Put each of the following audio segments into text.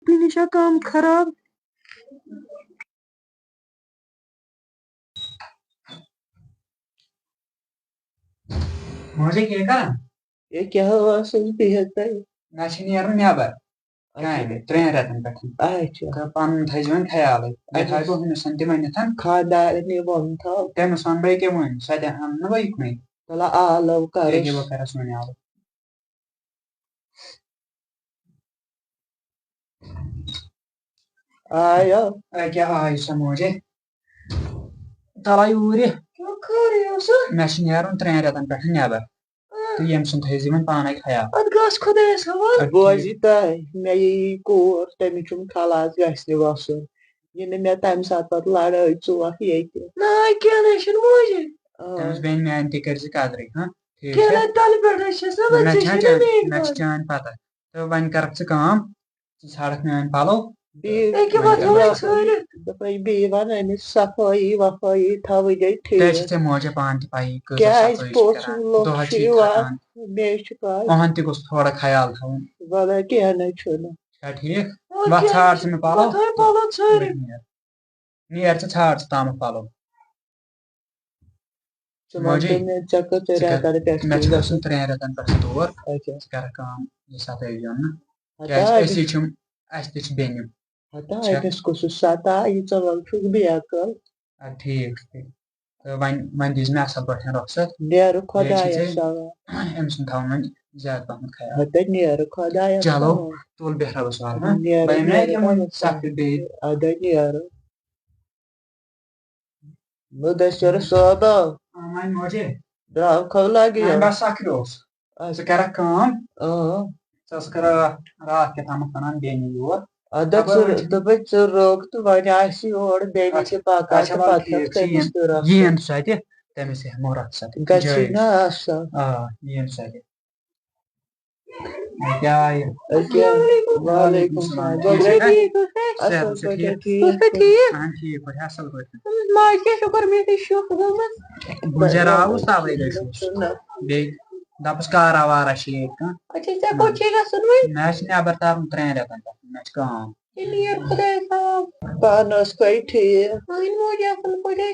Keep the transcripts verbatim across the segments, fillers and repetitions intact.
کُنہِ چھا کٲم خراب؟ موجے کیٛاہ کران؟ ہے، کیٛاہ اوسُس بِہِتھ تَتہِ؟ مےٚ چھِ نیرُن نٮ۪بر اچھا۔ کامہِ ترٛٮ۪ن رٮ۪تن پٮ۪ٹھ۔ اچھا۔ تہٕ پنُن تھٲیزِ وۄنۍ خیالٕے۔ بیٚیہِ اچھا۔ تھاوٕ بہٕ ہُمِس تہِ ؤنِتھ۔ خانٛدارنہِ ووٚن تھاو۔ تٔمِس وَنہٕ بہٕ ییٚکیٛاہ وۄنۍ، سۄ تہِ اَنہٕ نہٕ بہٕ یِکنُے۔ تَلہ آلو کَرُس۔ ییٚکیٛاہ بہٕ کَرَس وۄنۍ آلو۔ آیو۔ اے، کیٛاہ آیہِ سۄ موجے؟ تَلہ یوٗرۍ۔ کیٛاہ خٲرٕے اوسا؟ مےٚ چھُ نیرُن ترٛٮ۪ن رٮ۪تن پٮ۪ٹھ نٮ۪بر۔ آ۔ تہٕ ییٚمہِ سُنٛد تھٲیزِ وۄنۍ پانے خیال۔ اَدٕ گژھ خۄدایَس حوالہٕ۔ بوزِ تۄہہِ، مےٚ یی کوٗر، تٔمِس چھُم خلاص گژھِ نہٕ وَسُن۔ یہِ نہٕ مےٚ تَمہِ ساتہٕ پَتہٕ لڑٲے ژوکھ ییٚتہِ۔ نہ، کینٛہہ نہ چھُنہٕ موجے۔ آ۔ تٔمِس بیٚنہِ میٛانہِ تہِ کٔرزِ قدرٕے، ہاں؟ ٹھیٖک کینٛہہ چھا؟ نہ، تَلہٕ پٮ۪ٹھ حظ چھَس نہ، وۄنۍ مےٚ ژےٚ چھےٚ چھُنہ چان-، میٛٲنۍ مےٚ چھِ پَتہ۔ چٲنۍ پَتہ۔ تہٕ وۄنۍ کَرَکھ ژٕ کٲم، ژٕ ژھانٛڈَکھ میٛٲنۍ پَلو۔ بیٚیہِ أکیٛاہ وۄنۍ وۄتھ کَرَکھ وۄنۍ ژٕ۔ ژھٲنٛڈِتھ۔ دوٚپمَے بیٚیہِ وَن أمِس صفٲیی وَفٲیی تھاوٕنۍ ہے ٹھیٖک۔ تۄہہِ چھِ ژےٚ موجے پانہٕ تہِ پَیی، کۭژاہ کیٛازِ صفٲیی چھِ پوٚژھ کران۔ لوٚگ دۄہَس چھُ چھِ یہِ یِوان، ترٛاوان۔ مےٚ چھِ پَے۔ یِہُنٛد تہِ گوٚژھ تھوڑا خیال تھاوُن۔ وَلہٕ کیٚنٛہہ نہٕ چھُنہٕ۔ چھا ٹھیٖک؟ وۄنۍ وَتھ کیٚنٛہہ ژھانٛڈ نہٕ۔ ژٕ مےٚ پَلو۔ وۄتھ ہے پَلو ژھٲنٛڈِتھ۔ نیر۔ نیر ژٕ ژھانٛڈ ژٕ تامَتھ پَلو۔ ژٕ وَن موجی، تہٕ مےٚ، ژےٚ کٔژ ژٕ کر، رٮ۪تَن پٮ۪ٹھ مےٚ چھُ چھُے گژھُن گژھُن؟ ترٛٮ۪ن رٮ۪تَن پٮ۪ٹھ تور۔ اچھا۔ ژٕ کَرَکھ کٲم، یہِ ستٲوۍ زیُن نہٕ۔ ہتا کیٛازِ أسۍ أمِس چھِم، اَسہِ تہِ چھِ بیٚنہِ۔ ہتا چھا؟ أمِس کُس ستا، یہِ ژٕ وَل چھُکھ بے عقل۔ اَدٕ ٹھیٖک چھُ تیٚلہِ۔ تہٕ وۄنۍ، وۄنۍ دیٖزِ مےٚ اَصٕل پٲٹھۍ رۄخصت۔ نیرٕ بیٚیہِ چھِ خۄدایَس ژےٚ حوالہٕ۔ أمۍ سُنٛد تھاوُن وۄنۍ زیادٕ پَہمَتھ خیال۔ ہتا نیرٕ خۄدایَس چلو، حوالہٕ۔ تُل بیٚہہ رۄبَس حوالہٕ، ہاں؟ نیرٕ، بہٕ یِمہٕ نا نیرٕ یِمَن خۄدایَس سَتھ حوالہٕ۔ دۄہہِ بیٚیہِ۔ اَدٕ نیرٕ۔ مُدثر صٲبہ۔ آ، وۄنۍ موجے۔ درٛاو کھو لگہِ وۄنۍ یہِ۔ بس ٲخٕر اوس۔ اچھا۔ ژٕ کَرَکھ کٲم۔ اۭں۔ ژٕ ٲسٕکھ راتھ، راتھ کیٛاہ تامَتھ وَنان بیٚنہِ یور۔ اَدٕ خبر ژٕ وۄنۍ چھِ دوٚپُے ژٕ روٚگ تہٕ وۄنۍ آسہِ یور بیٚنہِ اچھا۔ تہِ پَکان اچھا، تہٕ وَلہٕ پَتہٕ ٹھیٖک چھُ، تھٲیمِس یِن، تہٕ رَژھ۔ یِن سۄ تہِ، تٔمِس ہٮ۪مو رۄخصت۔ گژھِ جٲیِز۔ نا آسان۔ آ، یِن سۄ تہِ۔ کیٛاہ یہِ؟ أکیٛاہ۔ وعلیکم السلام۔ وعلیکم السلام۔ ٹھیٖک چھا؟ ٹھیٖک اوس، ہے؟ صحت اَصٕل چھا پٲٹھۍ، ٹھیٖک؟ ٹھیٖک۔ ژٕ چھُکھا ٹھیٖک؟ اَہَن ٹھیٖک پٲٹھۍ، اَصٕل پٲٹھۍ۔ تٔمِس ماجہِ کیٛاہ چھُ کوٚرمُت ییٚتہِ شوخ گوٚمُت؟ بہٕ زیراوُس تَوَے گٔے شوخ۔ نہ۔ بیٚیہِ دَپُس کارا وارا چھِ ییٚتہِ کانٛہہ؟ اچھا، ژےٚ کوٚت چھے گژھُن وۄنۍ؟ مےٚ حظ چھِ نٮ۪بر تَرُن ترٛٮ۪ن رٮ۪تَن پٮ۪ٹھ، مےٚ چھِ کٲم۔ تیٚلہِ نیر خۄدایَس حوالہٕ۔ پانہٕ ٲسکھَے ٹھیٖک؟ سٲنۍ موج اَصٕل پٲٹھۍ۔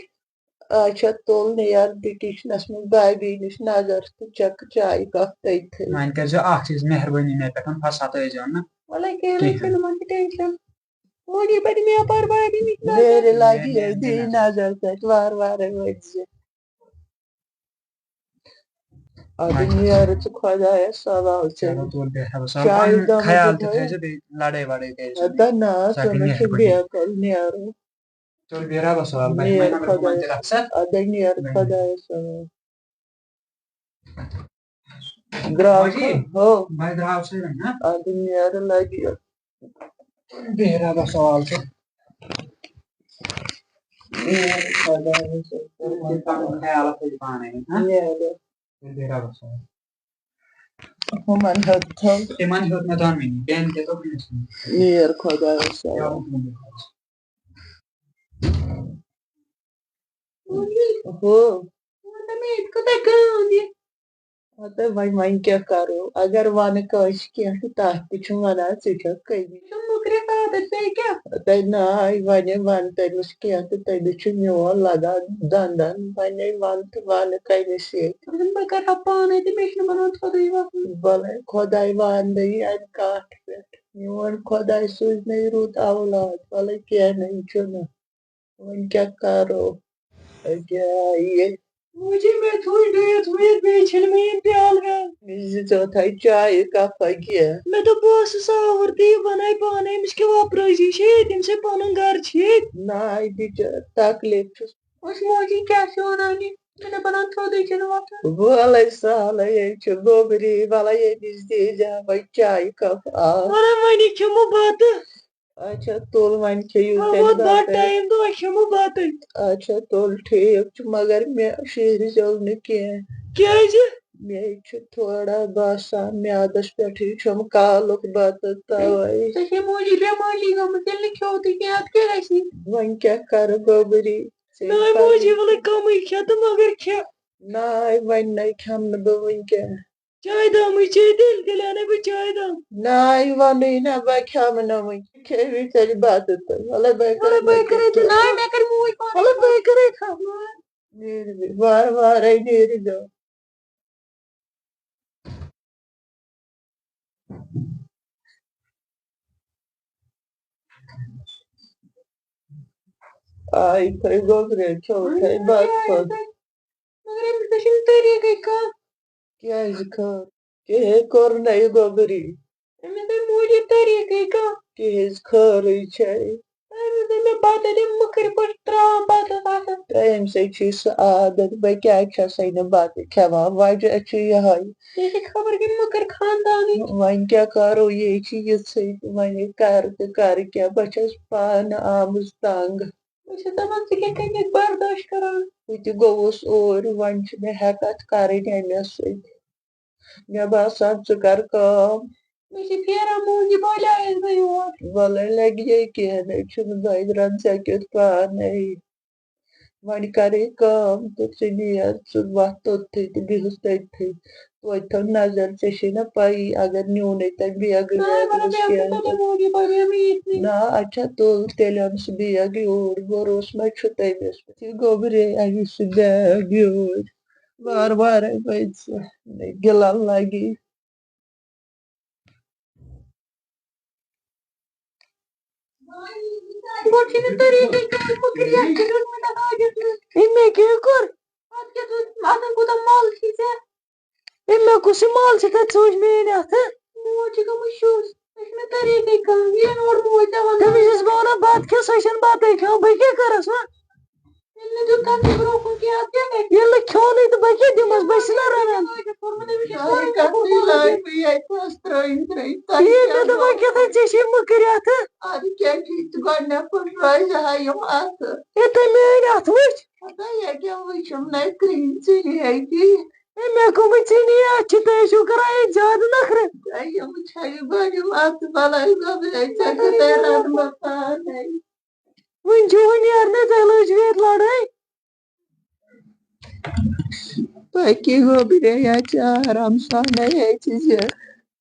اچھا، تُل نیر تہٕ کِچنَس منٛز بابی نِش نظر تہٕ چَکھ چایہِ کپ تٔتھٕے۔ وۄنۍ کٔرۍزیو اَکھ چیٖز، مہربٲنی مےٚ پٮ۪ٹھ، فساد ٲسۍزیو نہٕ وَلَے کینٛہہ نہٕ کِہیٖنۍ۔ چھُنہٕ، وۄنۍ چھِ ٹٮ۪نشَن۔ موجی بَنہِ مےٚ پَر بابی نِش نظر۔ میرے لگی ہے دی نظر تَتہِ وارٕ وارَے وٲتۍ زِ۔ اَدٕ وۄنۍ نیر ژٕ خۄدایَس حوالہٕ ژےٚ۔ چلو، تُل بیٚہہ رۄبَس حوالہٕ۔ چایہِ پَنُن دۄہ خیال تہِ تھٲیزیو، بیٚیہِ لڑٲے وڑٲے کٔرۍزیو نہٕ۔ ہتا نہ، سۄ گٔے ژٕ نہ چھُکھ مہربٲنی۔ بے عقل، نیرو۔ تُل بیٚہہ رۄبَس حوالہٕ، بَچہٕ، نیر وۄنۍ اَنو خۄدایَس، مندِر اَتھ سۭتۍ۔ اَدٕ نیر وۄنۍ۔ خۄدایَس حوالہٕ۔ درٛاو موجی، کھا-، ہو۔ بَے درٛاو سٲلِم، ہہ؟ اَدٕ نیر لَگہِ۔ بیٚہہ رۄبَس حوالہٕ ژٕ۔ نیر خۄدایَس حوالہٕ۔ پَنُن خیال تھٲیِو پانَے، ہہ؟ نیر۔ بیٚہہ رۄبَس حوالہٕ۔ ہُمَن ہیوٚت تھوٚو۔ تِمَن ہیوٚت مےٚ دۄنوٕنی، بیٚنہِ تہِ تہٕ ہُمِس تہِ۔ نیر خۄدایَس حوالہٕ۔ ہو۔ ہتہٕ وۄنۍ، وۄنۍ کیٛاہ کرو؟ اگر ونہٕ کٲنٛسہِ کینٛہہ تہٕ تتھ تہِ چھُم ونان، ژٕ چھکھ کٔمی۔ ژٕ مُکرِ عادت بیٚیہِ کیٛاہ؟ ہتہٕ ناے، وۄنۍ ون تٔمِس کینٛہہ تہٕ تٔمِس چھُ میون لگان دندن۔ وۄنۍ ون تہٕ ونہٕ کٔمِس ییٚتہِ؟ دوٚپُن، بہٕ کرٕ ہا پانے تہٕ مےٚ چھُنہٕ بنان تھوٚدُے وۄتھُن۔ وَلے خۄداے واننٲیی امہِ کتھ پٮ۪ٹھ۔ میون خۄداے سوٗزنَے رُت اولاد۔ وَلے کینٛہہ نَے چھُنہٕ۔ وۄنۍ کیٛاہ کَرو؟ أکیٛاہ یہِ۔ موجی، مےٚ تھوٚو ڈُیِتھ وُیِتھ، بیٚیہِ چھِنہٕ مےٚ یِم پیالہٕ ویالہٕ۔ مےٚ زِ ژٕ تھاے چایہِ کَپا کینٛہہ۔ مےٚ دوٚپ، بہٕ ٲسٕس آوُر تہٕ یہِ بَناے پانَے، أمِس کیٛاہ وۄپرٲوزِ؟ یہِ چھےٚ ییٚتہِ، أمۍ سٕے پَنُن گَرٕ چھُ ییٚتہِ۔ ناے بِچٲر، تکلیٖف چھُس۔ أسۍ موجی کیٛاہ چھِ وَنان یہِ؟ مےٚ دوٚپ، بَنان تھوٚدُے چھُنہٕ وۄتھان۔ وَلَے سہلٕے چھُ گوٚبری، وَلَے ییٚمِس دیٖزِ ہا وۄنۍ چایہِ کَپ اَکھ۔ وَلَے وۄنۍ کھٮ۪مو بَتہٕ۔ اچھا، تُل وۄنۍ کھیٚیِو وۄنۍ تیٚلہِ ووت بَتہٕ بَتَے۔ ٹایم تہٕ وۄنۍ کھٮ۪مو بَتَے۔ اچھا، تُل ٹھیٖک چھُ، مگر مےٚ شیٖرزیو نہٕ کینٛہہ۔ کیٛازِ؟ مےٚ چھُ تھوڑا باسان میٛادَس پٮ۪ٹھٕے چھُم کالُک بَتہٕ تَوَے۔ ژےٚ چھے موجی بٮ۪مٲری گٔمٕژ، ییٚلہِ نہٕ کھیوٚو تہٕ کینٛہہ، اَتھ کیٛاہ گژھِ؟ وۄنۍ کیٛاہ کَرٕ گوٚبری؟ ناے موجی، وَلَے کَمٕے کھےٚ تہٕ مگر کھےٚ۔ ناے، وۄنۍ نَے کھٮ۪مہٕ نہٕ بہٕ وٕنۍکٮ۪ن۔ چاے دامٕے چے تیٚلہِ، تیٚلہِ اَنَے بہٕ چاے دام۔ نہ، یہِ وَنٕے نہ، بہٕ کھٮ۪مہٕ نہٕ وٕنہِ۔ کھیٚیہِ تیٚلہِ بَتہٕ تہٕ وَلہٕ بہٕ وَلہٕ کَرٕ بہٕ کَرَے تہِ، نہ، مےٚ کَرِ موج پانَے وَلہٕ بہٕ کَرَے کھٮ۪مہٕ۔ نیٖرِو، وارٕ وارَے نیٖرِو۔ آے تھٲے گوٚبرِ، کھیوٚو تھٲے بَتہٕ ژھوٚٹ۔ مگر أمِس چھُنہٕ طریٖقٕے کانٛہہ۔ کیٛازِ خٲر؟ کِہے کوٚر نہٕ یہِ گوٚبری۔ أمِس ہے موٗجوٗب طریٖقٕے کانٛہہ۔ کِہِنٛز خٲرٕے چھے۔ أمِس دوٚپ مےٚ بَتہٕ دِ مٕکھٕرۍ پٲٹھۍ ترٛاو بَتَس اَتھَس۔ تہٕ أمۍ سٕے چھُے سُہ عادت، بہٕ کیٛازِ چھَسَے نہٕ بَتہٕ کھٮ۪وان؟ وجہ چھُ یِہوٚے۔ یہِ چھِ خبر کٔمۍ مٕکٕر خاندانٕچ۔ وۄنۍ کیٛاہ کَرو، یہِ چھِ یِژھٕے، وۄنۍ یہِ کَرٕ تہٕ کَرٕ کیٛاہ؟ بہٕ چھَس پانہٕ آمٕژ تنٛگ۔ بہٕ چھَس دَپان، ژٕ کیٛاہ کَتہِ برداش کَران؟ بہٕ تہِ گوٚوُس اوٗرۍ، وۄنۍ چھِ مےٚ ہٮ۪کَتھ کَرٕنۍ أمِس سۭتۍ۔ مےٚ باسان، ژٕ کَر کٲم۔ مےٚ چھِ پھیران موٗجی بولیٛاوَس بہٕ یور۔ وَلَے لَگہِ یے کینٛہہ نَے چھُنہٕ، دۄیہِ رَن ژےٚ کیُتھ پانَے۔ وۄنۍ کَرے کٲم تہٕ ژٕ نیر، ژٕ وَتھ توٚتتھٕے تہٕ بِہُس تٔتتھٕے۔ توتہِ تھٲو نظر، ژےٚ چھے نہ پَیی، اگر نیوٗنے تَمہِ بیگہٕ نہ، ویگہٕ مطلب، وٕچھ مےٚ کینٛہہ کوٗتاہ تہٕ۔ موٗجی بَنیو مےٚ ییٚتنٕے۔ نہ، اچھا، تُل تیٚلہِ اَن سُہ بیگ یوٗرۍ، بروسہٕ ما چھُ تٔمِس؟ یہِ گوٚبرے اَنہِ سُہ بیگ یوٗرۍ۔ وارٕ وارَے پٔکۍ ژٕ، گِلَن لَگی۔ گۄڈٕ چھُنہٕ طریٖقٕے کانٛہہ، مُکریہ چھُ دیُتمُت اَتھ حاجَس منٛز۔ أمۍ مےٚ کیٛاہ کوٚر؟ اَتھ کیٛاہ دیُت؟ اَتھ کوٗتاہ مَل چھُے ژےٚ؟ أمۍ مےٚ کُس یہِ مَل چھُ تَتہِ سوٗز میٛٲنۍ اَتھٕ؟ موج چھِ گٔمٕژ شُش۔ ژےٚ چھُنہٕ طریٖقٕے کانٛہہ۔ یہِ نہٕ اورٕ موج ژےٚ وَنان۔ تٔمِس چھَس بہٕ وَنان بَتہٕ کھےٚ، سۄ چھَنہٕ بَتَے کھٮ۪وان، بہٕ کیٛاہ کَرَس وۄنۍ؟ ییٚلہِ نہٕ دیُت تَمہِ برٛونٛہہ کُن کینٛہہ، اَتھ کیٛاہ گژھِ؟ ییٚلہِ نہٕ کھیوٚنُے تہٕ بہٕ کیٛاہ دِمَس؟ بہٕ چھَس نہ رَنان۔ یہِ مےٚ دوٚپ، وۄنۍ کیٛاہ تھٲے ژےٚ چھِ مٔکٕرۍ اَتھٕ؟ اَدٕ کیٛاہ چھُے ژٕ گۄڈٕنٮ۪تھ پھٕٹرٲے زِ ہا یِم اَتھٕ؟ یہِ تُہۍ میٛٲنۍ اَتھٕ وٕچھ۔ ہتا ییٚکیٛاہ وٕچھُم نَے کرٛہِنۍ ژِنہِ ییٚتی۔ ہے، مےٚ کٕمٕے ژِنہِ اَتھِ چھِ، تُہۍ ٲسِو کَران ییٚتہِ زیادٕ نخرٕ۔ ہے، یِم چھےٚ یہِ گۄڈٕ یِم اَتھٕ بَلاے گۄبرے، ژےٚ کیٛاہ کوٚرُے کَرے رَنہٕ بہٕ پانَے؟ وٕنہِ چھُ وۄنۍ نیرنَے، تۄہہِ لٔج ویت لڑٲے۔ پٔکِو گوٚبرے، یا چھِ آرام سانَے، ہے چھِ زِ۔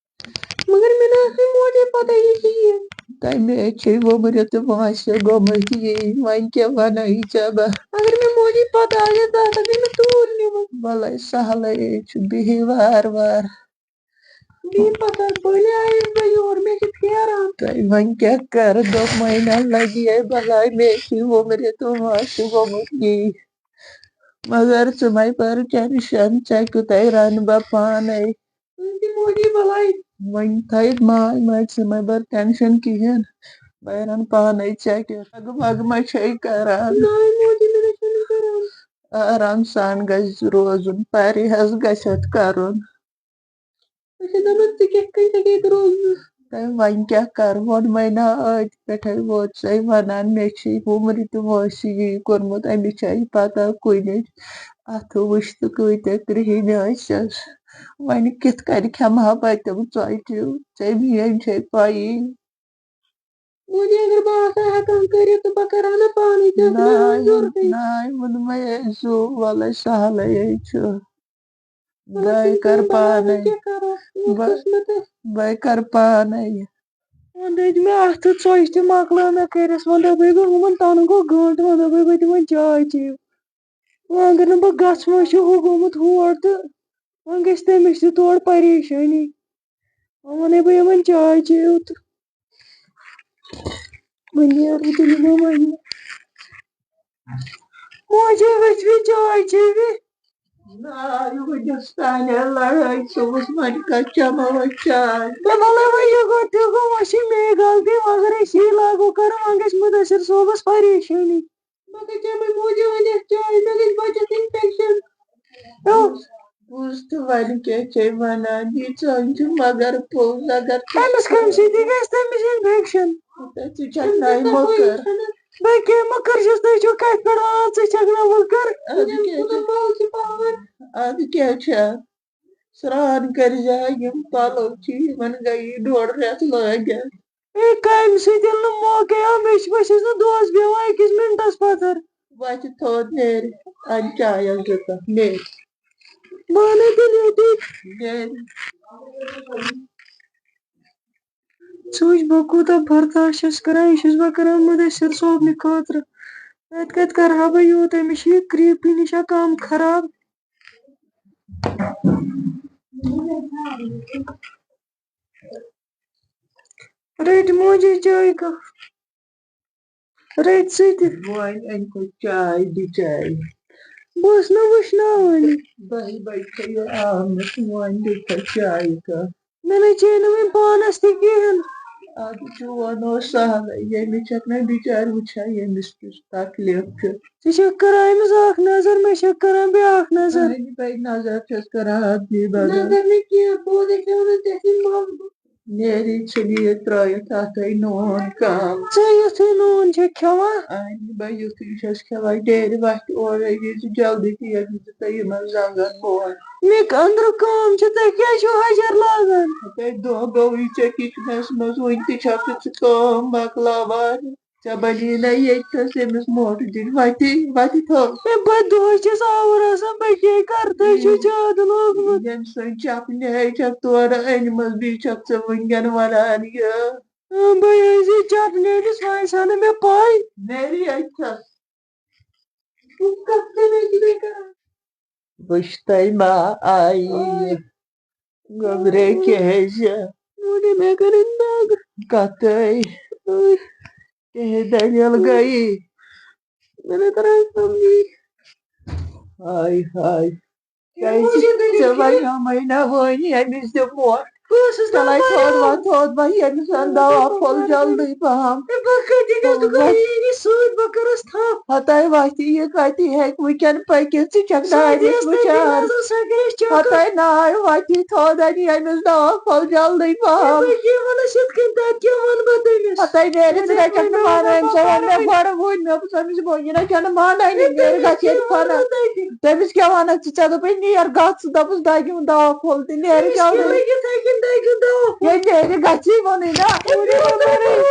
مگر مےٚ نہ ٲس نہٕ موجے پتہ یہِ چھِ یہِ۔ تَمے چھِ وُمرِ تہٕ وٲنٛسہِ گوٚمُت یی، وۄنۍ کیٛاہ وَنہٕ یہِ ژےٚ بہٕ؟ مگر مےٚ موجے پتہ آسہِ، زانٛہہ تہِ مےٚ توٗرۍ نِمُت۔ وَلَے سہلٕے چھُ، بِہِو وارٕ وارٕ۔ بیٚیہِ پَتہٕ حظ بٔلۍ آیَس بہٕ یور، مےٚ چھِ پھیران۔ تہٕ وۄنۍ کیٛاہ کَرٕ؟ دوٚپمَے نہ لَگہِ ہے بَلاے، مےٚ چھِ وُمرِ تہٕ وٲنٛسہِ گوٚمُت یی۔ مگر ژٕ مَے بَر ٹٮ۪نشَن، ژےٚ کیُتھَے رَنہٕ بہٕ پانَے۔ تُہۍ تہِ موجی بَلاے۔ وۄنۍ تھٲیِتھ ماے ماے، ژٕ مَے بَر ٹٮ۪نشَن کِہیٖنۍ، بہٕ رَنہٕ پانَے ژےٚ کیُتھ۔ مَگہٕ مَگہٕ ما چھے کَران؟ نہ موجی، مےٚ نہ چھُنہٕ کَران۔ آرام سان گژھِ روزُن، پرہیز گژھِ اَتھ کَرُن۔ أسۍ چھِ دَپان، ژٕ کِتھ کٔنۍ ہیٚکہِ ییٚتہِ روزُن؟ تہٕ وۄنۍ کیٛاہ کَرٕ؟ ووٚنمَے نا، أتھۍ پٮ۪ٹھَے ووت سَے وَنان، مےٚ چھِ وُمرِ تہِ وٲنٛسہِ یی کوٚرمُت، أمِس چھَے پَتہ کُنِچ اَتھٕ وٕچھ تہٕ کۭتیٛاہ کرٛہِنۍ ٲسِس۔ وۄنۍ کِتھ کٔنۍ کھٮ۪مہٕ ہا بہٕ تِم ژۄچہِ؟ ژےٚ میٛٲنۍ چھے پَیی۔ وۄنۍ اگر بہٕ آسہٕ ہا ہٮ۪کان کٔرِتھ، تہٕ بہٕ کَرٕ ہا نہ پانَے، ژےٚ ٲس نہٕ ناے وۄنۍ ووٚن، ضوٚرتھٕے۔ ناے ووٚنمَے، ہے زُو، وَلَے سہلٕے ہے چھُ۔ مطلب، بَے تِم کَرٕ کَمہِ باپَتھ پانَے۔ کیٛاہ کَرو؟ یہِ اوس بَے، قٕسمَتَس۔ بَے کَرٕ پانَے۔ وۄنۍ دٔج مےٚ اَتھٕ ژۄچہِ تہِ، مۄکلٲو مےٚ کٔرِتھ۔ وۄنۍ دوٚپمَے بہٕ، ہُمَن تَنہٕ گوٚو گٲنٛٹہٕ، وۄنۍ دوٚپمَے بہٕ تِمَن چاے چیٚیِو۔ وۄنۍ اگر نہٕ بہٕ گژھٕ، وۄنۍ چھُ ہُہ گوٚمُت ہور تہٕ وۄنۍ گژھِ تٔمِس تہِ تورٕ پریشٲنی۔ وۄنۍ وَنَے بہٕ یِمَن چاے چیٚیِو تہٕ وۄنۍ نیرٕ بہٕ تیٚلہِ وۄنۍ۔ موجی ؤتھۍ وِ چاے چیٚیہِ وِ۔ نہ، یہِ وٕنِس تانۍ لڑٲے چھِ، وٕچھ وۄنۍ کَتہِ چٮ۪مو أسۍ چاے۔ تہٕ وَلَے وۄنۍ یہِ گوٚو تہِ گوٚو، وۄنۍ چھِ مے غلطی، مگر أسۍ یی لاگو کَرُن، وۄنۍ گژھِ مُدثر صٲبَس پریشٲنی۔ مگر چٮ۪مَے موجی وۄنۍ یَتھ چاے، مےٚ گژھِ بَچَس اِنفٮ۪کشَن۔ بوز، بوز تہٕ وَنہِ کیٛاہ چھے وَنان، یہِ ژٲنٛجہِ مگر پوٚز اگر ژٕ أمِس کَمہِ سۭتۍ گژھِ تٔمِس اِنفٮ۪کشَن؟ تہٕ ژٕ چھَکھ نَے مٔکٕر۔ بہٕ کیٛاہ مٔکٕر چھَس، تُہۍ چھِو کَتھِ پٮ۪ٹھ وَنان، ژٕ چھَکھ نہ مٔکٕر۔ اَدٕ کیٛاہ چھِ؟ اَدٕ کیٛاہ چھِ؟ سرٛان کٔرۍ زِ ہا، یِم پَلو چھِ، یِمَن گٔیی ڈۄڈ رٮ۪تھ لٲگِتھ۔ اے، کامہِ سۭتۍ ییٚلہِ نہٕ موقعے آو، مےٚ چھِ، بہٕ چھَس نہٕ دۄہَس بیٚہوان أکِس مِنٹَس پَتھَر۔ وَتہِ تھوٚد نیرِ، اَنہِ چایَس زٕ کَپ، نیرِ۔ مانے دِل ییٚتی۔ ژٕ وٕچھ، بہٕ کوٗتاہ برداش چھَس کران، یہِ چھُس بہٕ کران مُدثر صٲبنہِ خٲطرٕ۔ اَتہِ کَتہِ کرٕ ہا بہٕ یوٗت؟ أمِس چھِ یہِ creepy نِشا کَم خراب۔ رٔٹۍ موجی چایہِ cup۔ رٔٹۍ سُہ تہِ۔ وۄنۍ أنۍ تو چاے بِچارِ۔ بہٕ ٲسٕس نہ وٕشناوٲنی۔ دَہہِ بجہِ چھےٚ یہِ آمٕژ، وۄنۍ دِتو چایہِ cup۔ مےٚ نہ چیٚیہِ نہٕ وۄنۍ پانَس تہِ کِہیٖنۍ۔ اَدٕ چون اوس سہلٕے، ییٚمِس چھَکھ نہ بِچارِ وٕچھان، ییٚمِس کیُتھ تکلیٖف چھُ۔ ژٕ چھَکھ کران أمِس اکھ نظر، مےٚ چھَکھ کران بیٛاکھ نظر۔ اَہنہِ بے نظر چھَس کران اَدلی بدل۔ نظر نہٕ کینٛہہ، بہٕ اوسُے کھٮ۪وان ژےٚ سۭتۍ مَزٕ۔ نیرِ ژھٕنہِ یہِ ترٲیِتھ اَتھے نوٗن کم۔ ژٕ یُتھُے نوٗن چھَکھ کھٮ۪وان۔ اَہنہِ بے یُتھُے چھَس کھٮ۪وان، نیرِ وَتھِ اورَے، یہِ چھِ جلدی تہِ ییٚمہِ زِ تہٕ یِمَن زنٛگَن بۄن۔ مےٚ أنٛدرٕ کٲم چھِ، تُہۍ کیٛازِ چھِو حجر لاگان؟ ہے دۄہ گوٚوٕے ژےٚ kitchenَس منٛز، وٕنہِ تہِ چھَکھ ژٕ کٲم مۄکلاوان۔ ژےٚ بَنی نہ ییٚتہِ تھَس أمِس موٹہٕ دِنۍ، وَتی، وَتی تھٲو۔ ہے، بہٕ دۄہَس چھَس آوُر آسان، بہٕ کیٛاہ کَرٕ؟ تُہۍ چھِو زیادٕ لوگمُت۔ ییٚمہِ سۭتۍ چھَکھ نہٕ، ہے، چھَکھ تورٕ أنمٕژ، بیٚیہِ چھَکھ ژٕ وٕنکٮ۪ن وَنان یہِ۔ اۭں، بہٕ ٲسۍ یہِ چَٹنہِ أمِس، وۄنۍ آسہِ ہا نہٕ مےٚ پَے۔ نیرِ ییٚتہِ تھَس۔ وٕچھ تۄہہِ ما آیہِ؟ گوٚبرے کیٛازِ؟ ووٚنُے مےٚ کٔرٕن دَگ۔ کَتٲے؟ ٲے۔ کیٛاہ دٔلیٖل گٔیی؟ مےٚ نَے تَران سَمجھی۔ ہاے ہاے۔ کیٛازِ ژےٚ وَنیومَے نہ وۄنۍ أمِس دِ موٹھ۔ بہٕ ٲسٕس دَپان تَلَے تھوٚد وۄنۍ، تھوٚد وۄنۍ، ییٚمِس زَن دَوا پھوٚل جلدی پَہَم۔ ہے، بہٕ کَتہِ گژھٕ دُکان یی نہٕ سۭتۍ، بہٕ کَرَس تھَپھ۔ ہَتَے وَتہِ یہِ کَتہِ ہیٚکہِ وٕنکٮ۪ن پٔکِتھ، ژٕ چھَکھ سۄ دِ دارٮ۪س یَس پٔتِم وٕچھان۔ نظر، سۄ کَرٮ۪س چَکَر۔ ہَتَے ناے وَتی تھوٚد اَنہِ ییٚمِس دَوا پھوٚل جلدی پَہَم۔ ہے، بہٕ کیٛاہ وَنَس یِتھ کٔنۍ، تَتہِ کیٛاہ وَنہٕ بہٕ تٔمِس؟ ہَتَے نیرِ، ژٕ نَے چھَکھ نہٕ مانان، ژےٚ ووٚن مےٚ گۄڈٕ وٕنۍ، مےٚ دوٚپُس أمِس، بہٕ، یہِ نَے چھَنہٕ مانٲنی، ہے، نیرِ تٔمِس گژھِ ییٚتہِ کیٛاہ وَنہٕ پَنَن۔ تٔمِس کیٛاہ وَنَکھ ژٕ؟ ژےٚ دوٚپُے نیر گژھ، ژٕ دوٚپُس دَگہِ ہُنٛد دَوا پھوٚل تہِ، نیرِ أمِس کیٛاہ جلدی۔ لَگہِ یِتھَے کٔنۍ دَگہِ ہُنٛد دَوا پھوٚل؟ ہے، نیرِ گژھی وَنٕے نا۔ ہے، مےٚ ووٚن نہ أمِس۔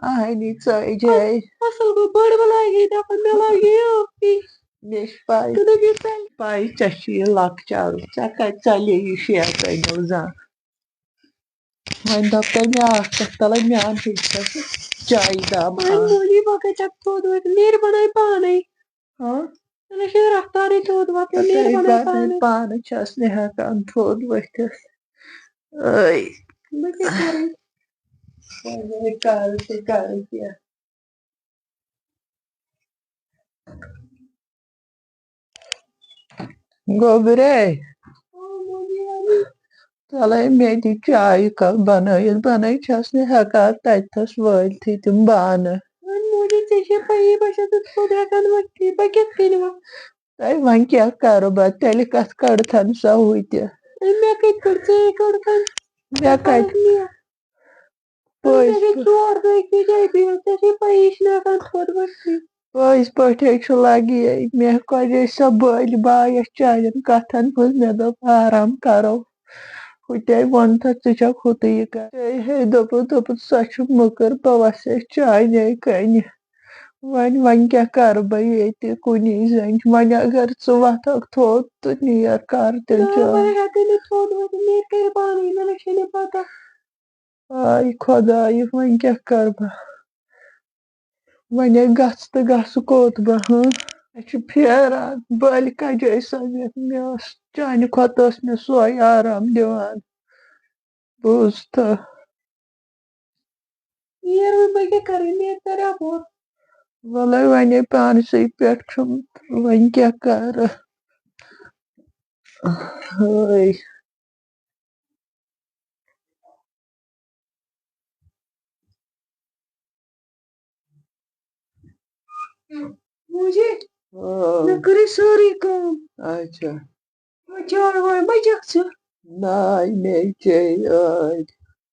اہنی ژٲے جاے۔ اَصٕل گوٚو، بٔڑ بَلاے گٔے دَپان، مےٚ لَگہِ یہِ۔ مےٚ چھِ پَے۔ تہٕ دَپہِ ژَلہِ۔ پَے ژےٚ چھُ یہِ لۄکچارُک، ژےٚ کَتہِ ژَلے یہِ شیطٲنیُک زانٛہہ؟ وۄنۍ دَپ تۄہہِ مےٚ اکھ کَتھ، تَلَے میٛان ہیٚچھ سا چایہِ دام وۄنۍ اکھ۔ مولی بَکر چھَکھ تھوٚد وۄتھان، نیرِ بَناوِ پانَے۔ ہاں؟ تَلَے چھِ رفتارٕے تھوٚد وۄتھان، نیرِ تَلَے بَناوِ بَناوِ پانَے۔ پانہٕ چھَس نہٕ ہٮ۪کان تھوٚد ؤتھِتھ۔ ٲے۔ بہٕ کیٛاہ کَرٕ؟ وۄنۍ کَرٕ تہٕ کَرٕ کیٛاہ؟ گوٚبرے، تَلَے مےٚ دِ چایہِ کپ بَنٲیِتھ، بَنٲیِتھ چھَس نہٕ ہٮ۪کان تَتہِ تھَس وٲلۍتھٕے تِم بانہٕ۔ وۄنۍ موجی، ژےٚ چھےٚ پَیی، بہٕ چھَس نہٕ تھوٚد ہٮ۪کان ؤتھتھٕے، بہٕ کِتھ کٔنۍ وَتھٕ؟ تَے وۄنۍ کیٛاہ کَرٕ بہٕ؟ تیٚلہِ کَتھ کَڑتھَن سۄ ہُہ تہِ؟ ہے، مےٚ کَتہِ کٔڑ؟ ژےٚ کٔڑتھَن۔ مےٚ کَتہِ؟ مےٚ پٔزۍ ژےٚ گٔے پٲ- ژور دۄہ أکسٕے جایہِ بِہِتھ، ژےٚ چھے پَیی، یہِ چھِنہٕ ہٮ۪کان تھوٚد ؤتھتھٕے۔ پٔزۍ پٲٹھۍ حظ چھُ لگی، مےٚ کۄجے سۄ بٔلۍ بایَس چانٮ۪ن کَتھَن منٛز، مےٚ دوٚپ آرام کَرو۔ ہُتہِ ووٚن تَتھ، ژٕ چھَکھ ہُتُے یہِ کَران۔ ہے، ہے، دوٚپُن، دوٚپُن، سۄ چھِ مٔکٕر، بہٕ وَسے چانہِ کَنہِ۔ وۄنۍ، وۄنۍ کیٛاہ کَرٕ بہٕ ییٚتہِ کُنی زٔنۍ؟ وۄنۍ اگر ژٕ وۄتھکھ تھوٚد تہٕ نیر کَر تیٚلہِ نہ، چاے۔ وۄنۍ ہٮ۪کَے نہٕ تھوٚد ؤتھِتھ، مےٚ کَرِ پانَے، مےٚ نہ چھے نہٕ پَتہ۔ آے خۄدایہِ، وۄنۍ کیٛاہ کَرٕ بہٕ؟ وۄنۍ ہے گژھٕ تہٕ گژھٕ کوٚت بہٕ، ہاں؟ مےٚ چھُ پھیران، بٔلۍ کَجٲے سۄ مےٚ، مےٚ ٲس، چانہِ کھۄتہٕ ٲس مےٚ سۄے آرام دِوان۔ بوٗز تہٕ۔ ییر وۄنۍ بہٕ کیٛاہ کَرٕ، مےٚ کَرِ اَپور۔ وَلَے وۄنۍ ہے پانسٕے پٮ۪ٹھ چھُم، وۄنۍ کیٛاہ کَرٕ؟ ہٲے۔ موجی، آ۔ مےٚ کٔرٕے سٲرٕے کٲم۔ اچھا۔ وۄنۍ چاے واے ما چکھ ژٕ؟ ناے مے چے ٲدۍ۔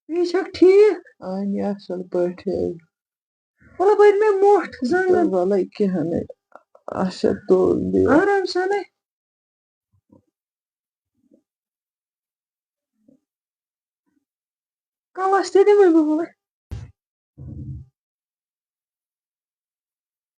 بیٚیہِ چھکھ ٹھیٖک؟ اہنہِ اصل پٲٹھۍ۔ وَلہٕ بٔرۍ مےٚ مۄٹھ زنٛگن۔ تہٕ وَلَے کینٛہہ نہٕ۔ اچھا تُل بیٚیہِ۔ آرام سانٕے۔ کَلَس تہِ دِمَے بہٕ وَلہٕ۔